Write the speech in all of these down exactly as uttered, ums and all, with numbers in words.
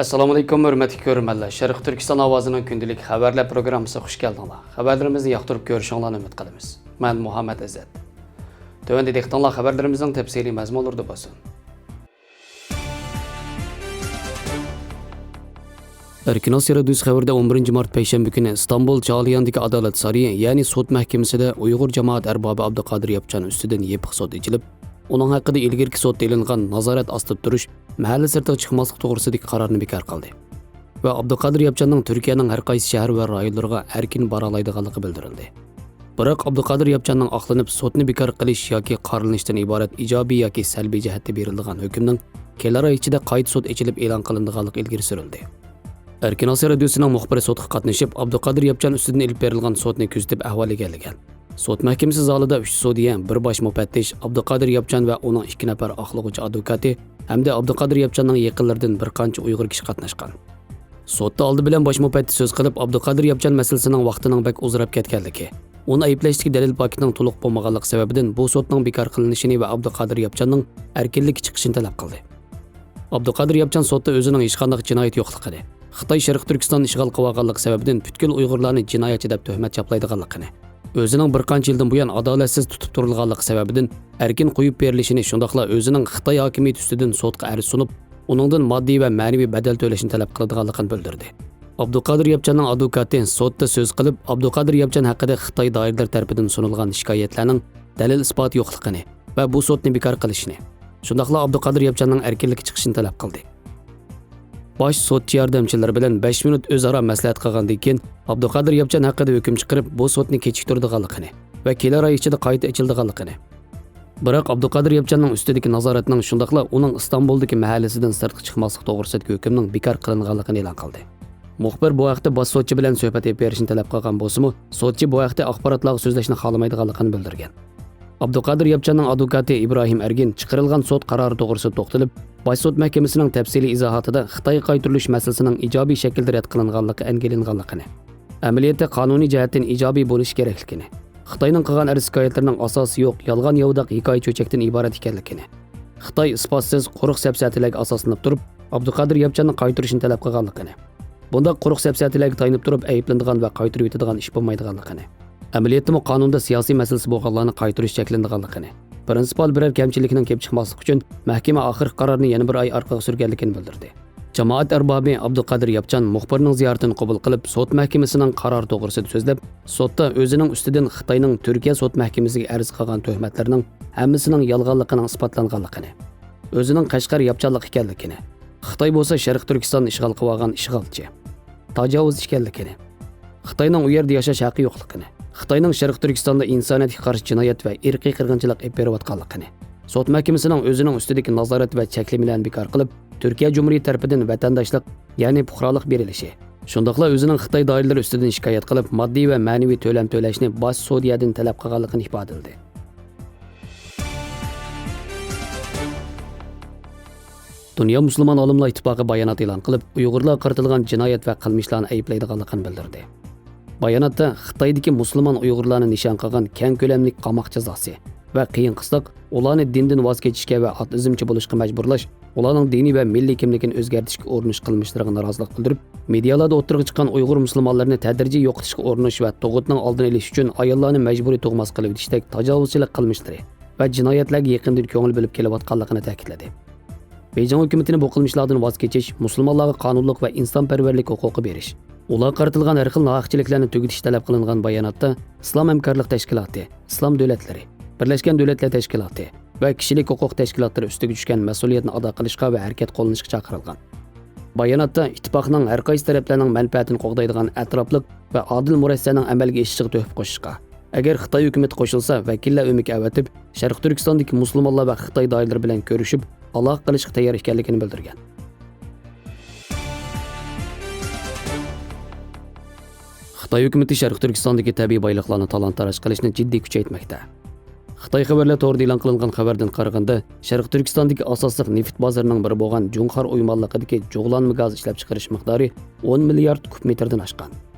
ئەسسالامۇئەلەيكۇم، ھۆرمەتلىك كۆرۈرمەنلەر. شەرقىي تۈركىستان ئاۋازىنىڭ كۈندىلىك خەۋەرلەر پروگراممىسىغا خۇش كەلدىڭلار. خەۋەرلىرىمىزنى ياقتۇرۇپ كۆرۈشۈڭلارنى ئۈمىد قىلىمىز. مەن مۇھەممەد ئىززەت. تۆۋەندە دىققىتىڭلار خەۋەرلىرىمىزنىڭ تەپسىلىي مەزمۇنلىرىدا بولسۇن. ئەركىن ئاسىيا رادىيوسى خەۋىرىدە ئون بىرىنچى مارت پەيشەنبە كۈنى ئىستانبۇل چالياندىكى ئادالەت سارىيى، يەنى سوت مەھكىمىسىدە ئۇيغۇر جامائەت ئەربابى ئابدۇقادىر ياپچان ئۈستىدىن يېپىق سوت ئېچىلىپ، ئۇنىڭ ھەققىدە ئىلگىرىكى سوتتا ئېلىنغان نازارەت ئاستىدا تۇرۇش، مەھەللە سىرتىغا چىقماسلىق توغرىسىدىكى قارارنى بىكار قىلدى ۋە ئابدۇقادىر ياپچاننىڭ تۈركىيەنىڭ ھەر قايسى شەھەر ۋە رايونلىرىغا ئەركىن بارالايدىغانلىقى بىلدۈرۈلدى. بىراق ئابدۇقادىر ياپچاننىڭ ئاقلىنىپ سوتنى بىكار قىلىش ياكى قارىلىنىشتىن ئىبارەت ئىجابىي ياكى سەلبىي جەھەتتە بېرىلىدىغان ھۆكۈمنىڭ كېلەر ئاي ئىچىدە قايتا سوت ئېچىلىپ ئېلان قىلىنىدىغانلىقى ئىلگىرى سۈرۈلدى. ئەركىن ئاسىيا رادىيوسىنىڭ مۇخبىرى سوتقا قاتنىشىپ، ئابدۇقادىر ياپچان ئۈستىدىن ئېلىپ بېرىلغان سوتنى كۆزىتىپ ئەھۋال ئىگىلىگەن. سوت مەھكىمىسى زالىدا ئۈچ سودىيە، بىر باش مۇپەتتىش، ئابدۇقادىر ياپچان ۋە ئۇنىڭ ئىككى نەپەر ئاقلىغۇچى ئادۋوكاتى ھەمدە ئابدۇقادىر ياپچاننىڭ يېقىنلىرىدىن بىر قانچە ئۇيغۇر كىشى قاتناشقان. سوتتا ئالدى بىلەن باش مۇپەتتىش سۆز قىلىپ، ئابدۇقادىر ياپچان مەسىلىسىنىڭ ۋاقتىنىڭ بەك ئۇزىراپ كەتكەنلىكى، ئۇنى ئەيىبلەشتىكى دەلىل پاكىتىنىڭ تولۇق بولمىغانلىقى سەۋەبىدىن بۇ سوتنىڭ بىكار قىلىنىشىنى ۋە ئابدۇقادىر ياپچاننىڭ ئەركىنلىككە چىقىشىنى تەلەپ قىلدى. ئابدۇقادىر ياپچان سوتتا ئۆزىنىڭ ھېچقانداق جىنايىتى يوقلۇقىنى، خىتاي شەرقىي تۈركىستاننى ئىشغال قىلىۋالغانلىقى سەۋەبىدىن پۈتكۈل ئۇيغۇرلارنى جىنايەتچى دەپ تۆھمەت چاپلايدىغانلىقىنى، ئۆزىنىڭ بىر قانچە يىلدىن بۇيان ئادالەتسىز تۇتۇپ تۇرۇلغانلىقى سەۋەبىدىن ئەركىن قويۇپ بېرىلىشىنى، شۇنداقلا ئۆزىنىڭ خىتاي ھاكىمىيىتى ئۈستىدىن سوتقا ئەرز سۇنۇپ، ئۇنىڭدىن ماددىي ۋە مەنىۋى بەدەل تۆلەشنى تەلەپ قىلىدىغانلىقىنى بىلدۈردى. ئابدۇقادىر ياپچاننىڭ ئادۋوكاتى سوتتا سۆز قىلىپ، ئابدۇقادىر ياپچان ھەققىدە خىتاي دائىرىلىرى تەرىپىدىن سۇنۇلغان شىكايەتلەرنىڭ دەلىل-ئىسپاتى يوقلۇقىنى ۋە بۇ سوتنى بىكار قىلىشنى، شۇنداقلا ئابدۇقادىر ياپچاننىڭ ئەركىنلىككە چىقىشىنى تەلەپ قىلدى. باش سوتچى ياردەمچىلىرى بىلەن بەش مىنۇت ئۆزئارا مەسلىھەت قىلغاندىن كېيىن، ئابدۇقادىر ياپچان ھەققىدە ھۆكۈم چىقىرىپ، بۇ سوتنى كېچىكتۈرىدىغانلىقىنى ۋە كېلەر ئاي ئىچىدە قايتا ئېچىلىدىغانلىقىنى، بىراق ئابدۇقادىر ياپچاننىڭ ئۈستىدىكى نازارەتنىڭ، شۇنداقلا ئۇنىڭ ئىستانبۇلدىكى مەھەللىسىدىن سىرتقا چىقماسلىق توغرىسىدىكى ھۆكۈمنىڭ بىكار قىلىنغانلىقىنى ئېلان قىلدى. مۇخبىر بۇ ھەقتە باش سوتچى بىلەن سۆھبەت ئېلىپ بېرىشنى تەلەپ قىلغان بولسىمۇ، سوتچى بۇ ھەقتە ئاخباراتلارغا سۆزلەشنى خالىمايدىغانلىقىنى بىلدۈرگەن. ئابدۇقادىر ياپچاننىڭ ئادۋوكاتى ئىبراھىم ئەرگىن چىقىرىلغان سوت قارارى توغرىسىدا توختىلىپ، باش سوت مەھكىمىسىنىڭ تەپسىلىي ئىزاھاتىدا خىتايغا قايتۇرۇلۇش مەسىلىسىنىڭ ئىجابىي شەكىلدە رەت قىلىنغانلىقى ئەنگىلىنغانلىقىنى، ئەمەلىيەتتە قانۇنىي جەھەتتىن ئىجابىي بولۇشى كېرەكلىكىنى، خىتاينىڭ قىلغان ئەرز-شىكايەتلىرىنىڭ ئاساسى يوق، يالغان-ياۋىداق ھېكايە-چۆچەكتىن ئىبارەت ئىكەنلىكىنى، خىتاي ئىسپاتسىز، قۇرۇق سەپسەتىلەرگە ئاساسلىنىپ تۇرۇپ، ئابدۇقادىر ياپچاننى قايتۇرۇشنى تەلەپ قىلغانلىقىنى، بۇنداق قۇرۇق سەپسەتىلەرگە تايىنىپ تۇرۇپ ئەيىبلىنىدىغان ۋە قايتۇرۇۋېتىدىغان ئىش بولمايدىغانلىقىنى، ئەمەلىيەتتىمۇ قانۇندا سىياسىي مەسىلىسى بولغانلارنى قايتۇرۇش چەكلىنىدىغانلىقىنى، پرىنسىپال بىرەر كەمچىلىكنىڭ كېلىپ چىقماسلىقى ئۈچۈن مەھكىمە ئاخىرقى قارارنى يەنە بىر ئاي ئارقىغا سۈرگەنلىكىنى بىلدۈردى. جامائەت ئەربابى ئابدۇقادىر ياپچان مۇخبىرنىڭ زىيارىتىنى قوبۇل قىلىپ، سوت مەھكىمىسىنىڭ قارارى توغرىسىدا سۆزلەپ، سوتتا ئۆزىنىڭ ئۈستىدىن خىتاينىڭ تۈركىيە سوت مەھكىمىسىگە ئەرز قىلغان تۆھمەتلىرىنىڭ ھەممىسىنىڭ يالغانلىقىنىڭ ئىسپاتلانغانلىقىنى، ئۆزىنىڭ قەشقەر ياپچانلىق ئىكەنلىكىنى، خىتاي بولسا شەرقىي تۈركىستاننى ئىشغال قىلىۋالغان ئىشغالچى، تاجاۋۇزچى ئىكەنلىكىنى، خىتاينىڭ ئۇ يەردە ياشاش ھەققى يوقلۇقىنى، خىتاينىڭ شەرقىي تۈركىستاندا ئىنسانىيەتكە قارشى جىنايەت ۋە ئىرقىي قىرغىنچىلىق ئېلىپ بېرىۋاتقانلىقىنى، سوت مەھكىمىسىنىڭ ئۆزىنىڭ ئۈستىدىكى نازارەت ۋە چەكلىمىلەرنى بىكار قىلىپ، تۈركىيە جۇمھۇرىيىتى تەرىپىدىن ۋەتەنداشلىق، يەنى پۇقرالىق بېرىلىشى، شۇنداقلا ئۆزىنىڭ خىتاي دائىرىلىرى ئۈستىدىن شىكايەت قىلىپ، ماددىي ۋە مەنىۋى تۆلەم تۆلەشنى باش سودىيەدىن تەلەپ قىلغانلىقىنى ئىپادىلىدى. دۇنيا مۇسۇلمان ئالىملار ئىتتىپاقى بايانات ئېلان قىلىپ، ئۇيغۇرلارغا قارىتىلغان جىنايەت ۋە قىلمىشلارنى ئەيىبلەيدىغانلىقىنى بىلدۈردى. باياناتتا خىتايدىكى مۇسۇلمان ئۇيغۇرلارنى نىشان قىلغان كەڭ كۆلەملىك قاماق جازاسى ۋە قىيىن قىستاق، ئۇلارنى دىندىن ۋاز كېچىشكە ۋە ئاتېئىزمچى بولۇشقا مەجبۇرلاش، ئۇلارنىڭ دىنىي ۋە مىللىي كىملىكىنى ئۆزگەرتىشكە ئۇرۇنۇش قىلمىشلىرىغا نارازىلىق بىلدۈرۈپ، مېدىيالاردا ئوتتۇرىغا چىققان ئۇيغۇر مۇسۇلمانلىرىنى تەدرىجىي يوقىتىشقا ئۇرۇنۇش ۋە تۇغۇتنىڭ ئالدىنى ئېلىش ئۈچۈن ئاياللارنى مەجبۇرىي تۇغماس قىلىۋېتىشتەك تاجاۋۇزچىلىق قىلمىشلىرى ۋە جىنايەتلەرگە يېقىندىن كۆڭۈل بۆلۈپ كېلىۋاتقانلىقىنى تەكىتلىدى. بېيجىڭ ھۆكۈمىتىنى بۇ قىلمىشلاردىن ۋاز كېچىش، مۇسۇلمانلارغا قانۇنلۇق ۋە ئىنسانپەرۋەرلىك ھوقۇقى بېرىش، ئۇلارغا قارىتىلغان ھەر خىل ناھەقچىلىكلەرنى تۈگىتىش تەلەپ قىلىنغان باياناتتا ئىسلام ھەمكارلىق تەشكىلاتى، ئىسلام دۆلەتلىرى، بىرلەشكەن دۆلەتلەر تەشكىلاتى ۋە كىشىلىك ھوقۇق تەشكىلاتلىرى ئۈستىگە چۈشكەن مەسئۇلىيەتنى ئادا قىلىشقا ۋە ھەرىكەت قوللىنىشقا چاقىرىلغان. باياناتتا ئىتتىپاقنىڭ ھەر قايسى تەرەپلەرنىڭ مەنپەئەتىنى قوغدايدىغان ئەتراپلىق ۋە ئادىل مۇرەسسەنىڭ ئەمەلگە ئېشىشىغا تۆھپە قوشۇشقا، ئەگەر خىتاي ھۆكۈمىتى قوشۇلسا، ۋەكىللەر ئۆمىكى ئەۋەتىپ، شەرقىي تۈركىستاندىكى مۇسۇلمانلار ۋە خىتاي دائىرىلىرى بىلەن كۆرۈشۈپ، ئالاقە قىلىشقا تەييار ئىكەنلىكىنى بىلدۈرگەن. خىتاي ھۆكۈمىتى شەرقىي تۈركىستاندىكى تەبىئىي بايلىقلارنى تالان-تاراج قىلىشنى جىددىي كۈچەيتمەكتە. خىتاي خەۋەرلەر تورىدا ئېلان قىلىنغان خەۋەردىن قارىغاندا، شەرقىي تۈركىستاندىكى ئاساسلىق نېفىت بازىرىنىڭ بىرى بولغان جۇڭخار ئويمانلىقىدىكى جۇغلانما گاز ئىشلەپچىقىرىش مىقدارى ئون مىليارد كۇب مېتىردىن ئاشقان.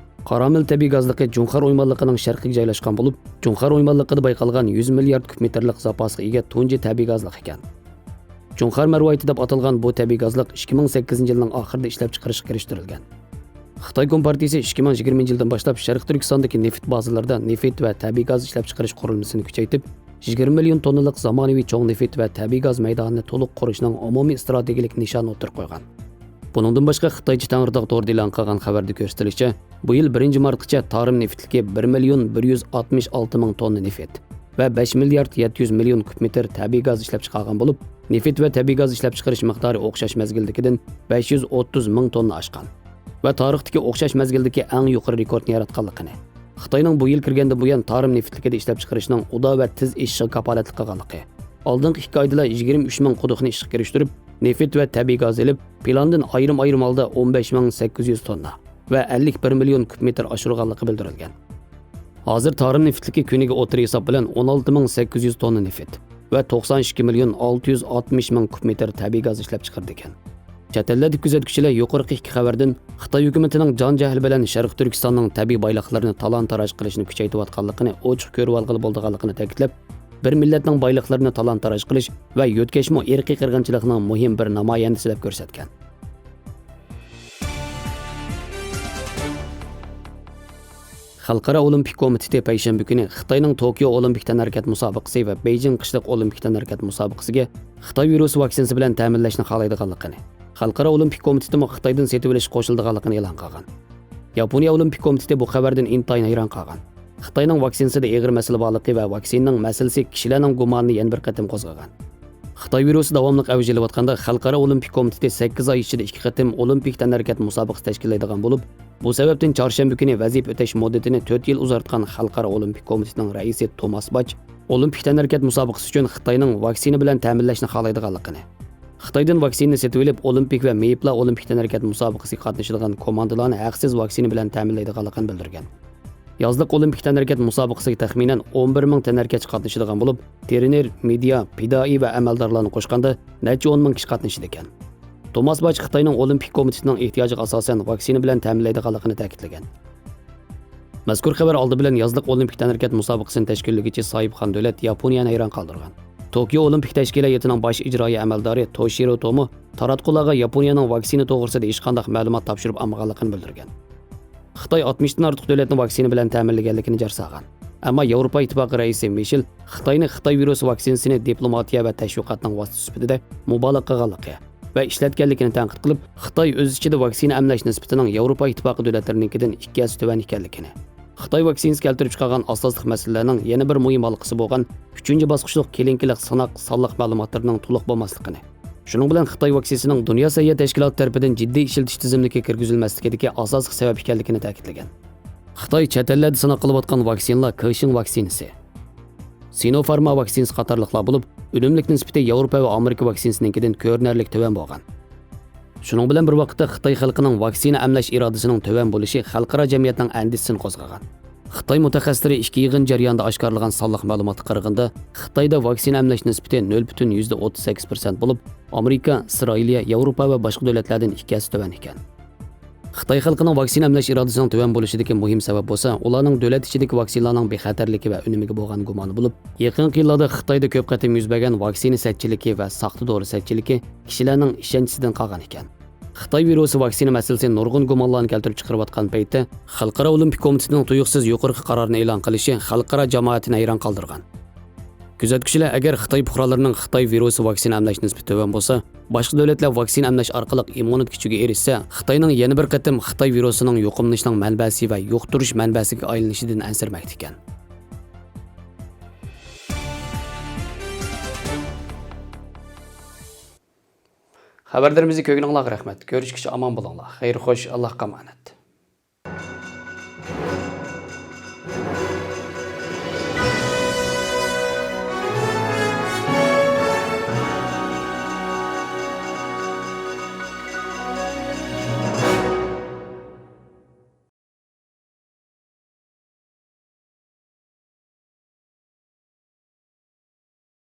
قارامىل تەبىئىي گازلىقى جۇڭخار ئويمانلىقىنىڭ شەرقىگە جايلاشقان بولۇپ، جۇڭخار ئويمانلىقىدا بايقالغان يۈز مىليارد كۇب مېتىرلىق زاپاسقا ئىگە تۇنجى تەبىئىي گازلىق ئىكەن. جۇڭخەر مەرۋايىتى دەپ ئاتالغان بۇ تەبىئىي گازلىق ئىككى مىڭ سەككىزىنچى يىلنىڭ ئاخىرىدا ئىشلەپچىقىرىشقا كىرىشتۈرۈلگەن. خىتاي كومپارتىيىسى ئىككى مىڭ يىگىرمىنچى يىلدىن باشلاپ شەرقىي تۈركىستاندىكى نېفىت بازىلىرىدا نېفىت ۋە تەبىئىي گاز ئىشلەپچىقىرىش قۇرۇلمىسىنى كۈچەيتىپ، يىگىرمە مىليون توننىلىق زامانىۋى چوڭ نېفىت ۋە تەبىئىي گاز مەيدانىنى تولۇق قۇرۇشنىڭ ئومۇمىي ئىستراتېگىيەلىك نىشانى ئوتتۇرىغا قويغان. بۇنىڭدىن باشقا، خىتايچە تەڭرىتاغ تورىدا ئېلان قىلغان خەۋەردە كۆرسىتىلىشىچە، بۇ يىل بىرىنچى مارتقىچە تارىم نېفىتلىكى بىر مىليون بىر يۈز ئاتمىش ئالتە مىڭ توننا نېفىت ۋە بەش مىليارد يەتتە يۈز مىليون كۇب مېتىر تەبىئىي گاز ئىشلەپچىقارغان بولۇپ، نېفىت ۋە تەبىئىي گاز ئىشلەپچىقىرىش مىقدارى ئوخشاش مەزگىلدىكىدىن بەش يۈز ئوتتۇز مىڭ توننا ئاشقان ۋە تارىختىكى ئوخشاش مەزگىلدىكى ئەڭ يۇقىرى رېكورتنى ياراتقانلىقىنى، خىتاينىڭ بۇ يىل كىرگەندىن بۇيان تارىم نېفىتلىكىدە ئىشلەپچىقىرىشنىڭ ئۇدا ۋە تېز ئېشىشىغا كاپالەتلىك قىلغانلىقى، ئالدىنقى ئىككى ئايدىلا يىگىرمە ئۈچ مىڭ قۇدۇقنى ئىشقا كىرىشتۈرۈپ، نېفىت ۋە تەبىئىي گاز ئېلىپ، پىلاندىن ئايرىم-ئايرىم ھالدا ئون بەش مىڭ سەككىز يۈز توننا ۋە ئەللىك بىر مىليون كۇب مېتىر ئاشۇرغانلىقى بىلدۈرۈلگەن. ھازىر تارىم نېفىتلىكى كۈنىگە ئوتتۇرا ھېساب بىلەن ئون ئالتە مىڭ سەككىز يۈز توننا نېفىت ۋە توقسان ئىككى مىليون ئالتە يۈز ئاتمىش مىڭ كۇب مېتىر تەبىئىي گاز ئىشلەپچىقىرىدىكەن. چەت ئەللەردىكى كۆزەتكۈچىلەر يۇقىرىقى ئىككى خەۋەردىن خىتاي ھۆكۈمىتىنىڭ جان جەھلى بىلەن شەرقىي تۈركىستاننىڭ تەبىئىي بايلىقلىرىنى تالان-تاراج قىلىشنى كۈچەيتىۋاتقانلىقىنى ئوچۇق كۆرۈۋالغىلى بولىدىغانلىقىنى تەكىتلەپ، بىر مىللەتنىڭ بايلىقلىرىنى تالان-تاراج قىلىش ۋە يۆتكەشمۇ ئىرقىي قىرغىنچىلىقنىڭ مۇھىم بىر نامايەندىسى دەپ كۆرسەتكەن. خەلقئارا ئولىمپىك كومىتېتى پەيشەنبە كۈنى خىتاينىڭ توكيو ئولىمپىك تەنھەرىكەت مۇسابىقىسى ۋە بېيجىڭ قىشلىق ئولىمپىك تەنھەرىكەت مۇسابىقىسىگە خىتاي ۋىرۇسى ۋاكسىنىسى بىلەن تەمىنلەشنى خالايدىغانلىقىنى، خەلقئارا ئولىمپىك كومىتېتىمۇ خىتايدىن سېتىۋېلىشقا قوشۇلىدىغانلىقىنى ئېلان قىلغان. ياپونىيە ئولىمپىك كومىتېتى بۇ خەۋەردىن ئىنتايىن ھەيران قالغان. خىتاينىڭ ۋاكسىنىسىدا ئېغىر مەسىلە بارلىقى ۋە ۋاكسىنىنىڭ مەسىلىسى كىشىلەرنىڭ گۇمانىنى يەنە بىر قېتىم قوزغىغان. خىتاي ۋىرۇسى داۋاملىق ئەۋج ئېلىۋاتقاندا، خەلقئارا ئولىمپىك كومىتېتى سەككىز ئاي ئىچىدە ئىككى قېتىم ئولىمپىك تەنھەرىكەت مۇسابىقىسى تەشكىللەيدىغان بولۇپ، بۇ سەۋەبتىن چارشەنبە كۈنى ۋەزىپە ئۆتەش مۇددىتىنى تۆت يىل ئۇزارتقان خەلقئارا ئولىمپىك كومىتېتىنىڭ رەئىسى توماس باچ ئولىمپىك تەنھەرىكەت مۇسابىقىسى ئۈچۈن خىتاينىڭ ۋاكسىنا بىلەن تەمىنلەشنى خالايدىغانلىقىنى، خىتايدىن ۋاكسىنىنى سېتىۋېلىپ، ئولىمپىك ۋە مېيىپلار ئولىمپىك تەنھەرىكەت مۇسابىقىسىگە قاتنىشىدىغان كوماندىلارنى ھەقسىز ۋاكسىنا بىلەن تەمىنلەيدىغانلىقىنى بىلدۈرگەن. يازلىق ئولىمپىك تەنھەرىكەت مۇسابىقىسىگە تەخمىنەن ئون بىر مىڭ تەنھەرىكەتچى قاتنىشىدىغان بولۇپ، ترېنېر، مېدىيا، پىدائىي ۋە ئەمەلدارلارنى قوشقاندا نەچچە ئون مىڭ كىشى قاتنىشىدىكەن. توماس باچ خىتاينىڭ ئولىمپىك كومىتېتىنىڭ ئېھتىياجىغا ئاساسەن ۋاكسىنا بىلەن تەمىنلەيدىغانلىقىنى تەكىتلىگەن. مەزكۇر خەۋەر ئالدى بىلەن يازلىق ئولىمپىك تەنھەرىكەت مۇسابىقىسىنى تەشكىللىگۈچى ساھىبخان دۆلەت ياپونىيەنى ھەيران قالدۇرغان. توكيو ئولىمپىك تەشكىلىيىتىنىڭ باش ئىجرائىي ئەمەلدارى توشىرو تومو تاراتقۇلارغا ياپونىيەنىڭ ۋاكسىنا توغرىسىدا ھېچقانداق مەلۇمات تاپشۇرۇپ ئالمىغانلىقىنى بىلدۈرگەن. خىتاي ئاتمىشتىن ئارتۇق دۆلەتنى ۋاكسىنا بىلەن تەمىنلىگەنلىكىنى جار سالغان. ئەمما ياۋروپا ئىتتىپاقى رەئىسى مىشېل خىتاينى خىتاي ۋىرۇسى ۋاكسىنىسىنى دىپلوماتىيە ۋە تەشۋىقاتنىڭ ۋاسىتىسى سۈپىتىدە مۇبالىغە قىلغانلىقى ۋە ئىشلەتكەنلىكىنى تەنقىد قىلىپ، خىتاي ئۆز ئىچىدە ۋاكسىنا ئەملەش نىسبىتىنىڭ ياۋروپا ئىتتىپاقى دۆلەتلىرىنىڭكىدىن ئىككى ھەسسە تۆۋەن ئىكەنلىكىنى، خىتاي ۋاكسىنىسى كەلتۈرۈپ چىقارغان ئاساسلىق مەسىلىلەرنىڭ يەنە بىر مۇھىم ھالقىسى بولغان ئۈچىنچى باسقۇچلۇق كلىنىكىلىق سىناق سانلىق مەلۇماتلىرىنىڭ تولۇق بولماسلىقىنى، شۇنىڭ بىلەن خىتاي ۋاكسىنىسىنىڭ دۇنيا سەھىيە تەشكىلاتى تەرىپىدىن جىددىي ئىشلىتىش تىزىملىكىگە كىرگۈزۈلمەسلىكىدىكى ئاساسلىق سەۋەب ئىكەنلىكىنى تەكىتلىگەن. خىتاي چەت ئەللەردە سىناق قىلىۋاتقان ۋاكسىنىلار كېشىڭ ۋاكسىنىسى، سىنوفارما ۋاكسىنىسى قاتارلىقلار بولۇپ، ئۈنۈملۈك نىسبىتى ياۋروپا ۋە ئامېرىكا ۋاكسىنىسىنىڭكىدىن كۆرۈنەرلىك تۆۋەن بولغان. شۇنىڭ بىلەن بىر ۋاقىتتا، خىتاي خەلقىنىڭ ۋاكسىنا ئەملەش ئىرادىسىنىڭ تۆۋەن بولۇشى خەلقئارا جەمئىيەتنىڭ ئەندىشىسىنى قوزغىغان. خىتاي مۇتەخەسسىسلىرى ئىككى يىغىن جەريانىدا ئاشكارىلىغان سانلىق مەلۇماتقا قارىغاندا، خىتايدا ۋاكسىنا ئەملەش نىسبىتى نۆل پۈتۈن يۈزدە ئوتتۇز سەككىز پىرسەنت بولۇپ، ئامېرىكا، ئىسرائىلىيە، ياۋروپا ۋە باشقا دۆلەتلەردىن ئىككى ھەسسە تۆۋەن ئىكەن. خىتاي خەلقىنىڭ ۋاكسىنا ئەملەش ئىرادىسىنىڭ تۆۋەن بولۇشىدىكى مۇھىم سەۋەب بولسا، ئۇلارنىڭ دۆلەت ئىچىدىكى ۋاكسىنىلارنىڭ بىخەتەرلىكى ۋە ئۈنۈمىگە بولغان گۇمانى بولۇپ، يېقىنقى يىللاردا خىتايدا كۆپ قېتىم يۈز بەرگەن ۋاكسىنا سەتچىلىكى ۋە ساختا دورا سەتچىلىكى كىشىلەرنىڭ ئىشەنچىسىدىن قالغان ئىكەن. خىتاي ۋىرۇسى ۋاكسىنا مەسىلىسى نۇرغۇن گۇمانلارنى كەلتۈرۈپ چىقىرىۋاتقان پەيتتە، خەلقئارا ئولىمپىك كومىتېتىنىڭ تۇيۇقسىز يۇقىرىقى قارارنى ئېلان قىلىشى خەلقئارا جامائەتنى ھەيران قالدۇرغان. كۆزەتكۈچىلەر ئەگەر خىتاي پۇقرالىرىنىڭ خىتاي ۋىرۇسى ۋاكسىنا ئەملەش نىسبىتى تۆۋەن بولسا، باشقا دۆلەتلەر ۋاكسىنا ئەملەش ئارقىلىق ئىممۇنىتېت كۈچىگە ئېرىشسە، خىتاينىڭ يەنە بىر قېتىم خىتاي ۋىرۇسىنىڭ يۇقۇملىنىشنىڭ مەنبەسى ۋە يۇقتۇرۇش مەنبەسىگە ئايلىنىشىدىن ئەنسىرىمەكتە ئىكەن. خەۋەرلىرىمىزنى كۆرگىنىڭلارغا رەھمەت. كۆرۈشكىچە ئامان بولۇڭلار. خەير خوش، ئاللاھقا ئامانەت.